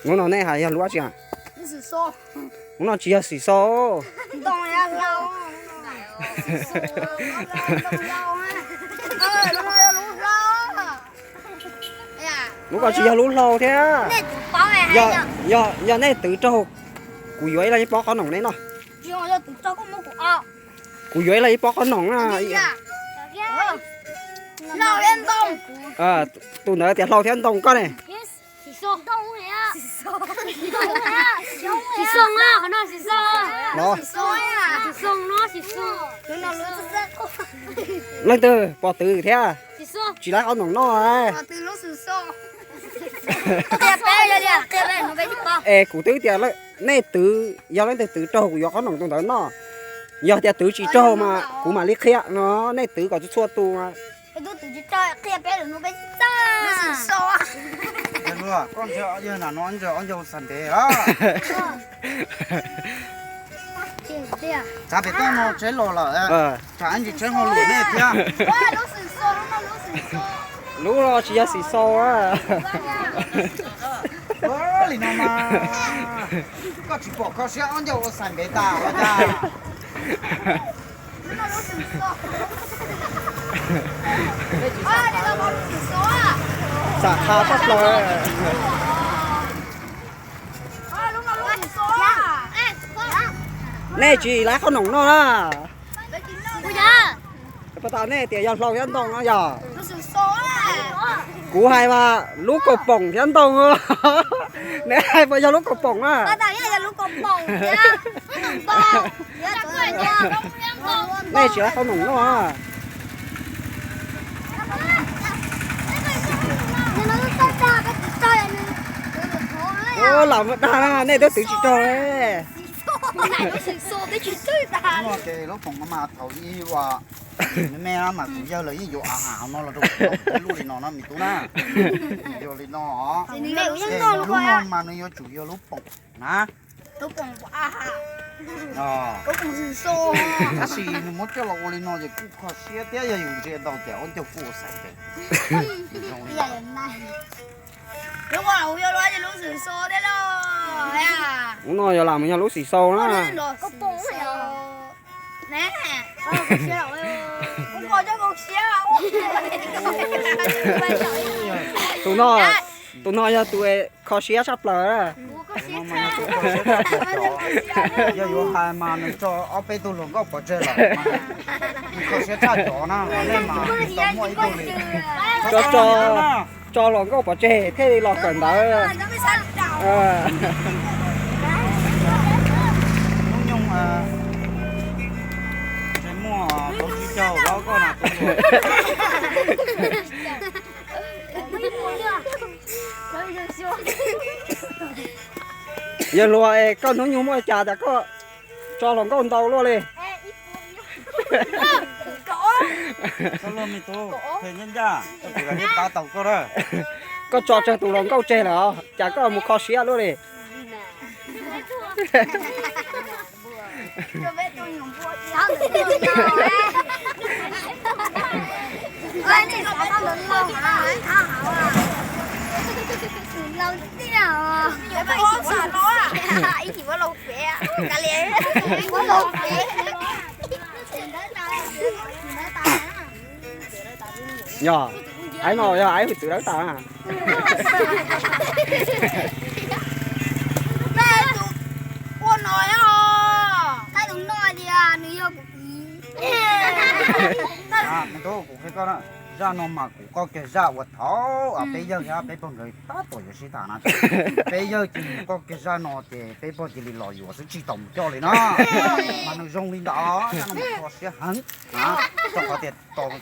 Hnub no nej hais yog lub dab tsi? Hnub no tsis yog xim xo. Lub ko tsis yog lub hlau thiab. Yog, yog nej twv raug, kuv yuav ib lub pob qhob noom nej noj. Kuv yuav ib lub pob qhob noom na. Tus ntawd tias hlau thiab ntoo koj ne. Leej twg pom twv thiab? Tsis laib qhob noom noj. Es kuv twb tias nej twv, yog leej twg twv raug kuv yuav qhob noom tus ntawd noj. Yog tias twv tsis raug mas kuv mam li qhia no, nej twv kom txhua txhua tus. Tsav pem toj no tsheb los lawm, tsam ib ntsis tsheb ho lwm nej thiab. Lub no tsis yog xim xo. Li no mas koj tsis pom kho siab ob ncauj ua xais ntev tas ua cas? Xam qha tshaj plaws. Nej tsis laib qhob noom noj na. Pas tas nej tias yog hlau thiab ntoo no yog. Kuv hais mas lub kaus poom thiab ntoo. Nej hais puas yog lub kaus poom na? Nej tsis laib qhob noom noj na. Lam dag na, nej twb twv tsis raug. Ces lub poom no mas thaum ub me me mas kuv yawg lawv yeej yuav a has no los rau kuv, lub li no no me tub na. Yog li no, lub no mas nws yuav tsum yog lub poom na. Tab sis nws muab coj los ua li no ces kuj kho siab thiab, yog yus ntsia ntau ces ob ncauj kuj ua xais ntev. Lub no yog lam yog lub xim xau na. Tus no, tus no yog tus kho siab tshaj plaws. Yog yuav hais mas nws tso ob peb tug hluas nkauj pov tseg lawm, nws kho siab tshaj cov na, nej mas tsis tau muaj ib tug li. Tso, tso hluas nkauj pov tseg thiaj li los kawm ntawv. Hnub nyoog tsis muaj tau tsib caug los koj na. Yawg hluas es koj hnub nyoog muaj cas tas koj tso hluas nkauj ntau luaj li? Koj tso tsawg tus hluas nkauj tseg lawm os, cas koj mus kho siab luaj li? Yog, aiv no yog aiv hwm txwv dawb tas na. Ua no, tus no tias nws yog kuv txiv. Me tub, kuv qhia koj na, zaj no mas kuv qoj kiag zaj uas thaum peb yawg thiab peb pog nkawd tab tom yuav sib tham na. Peb yawg cia li mus qoj kiag zaj no ces peb pog cia li los yuav xwb, tsis tau mus coj li na. Mas nws zoo li ntawd, zaj no mas kho siab heev. Rau qhov tias tus me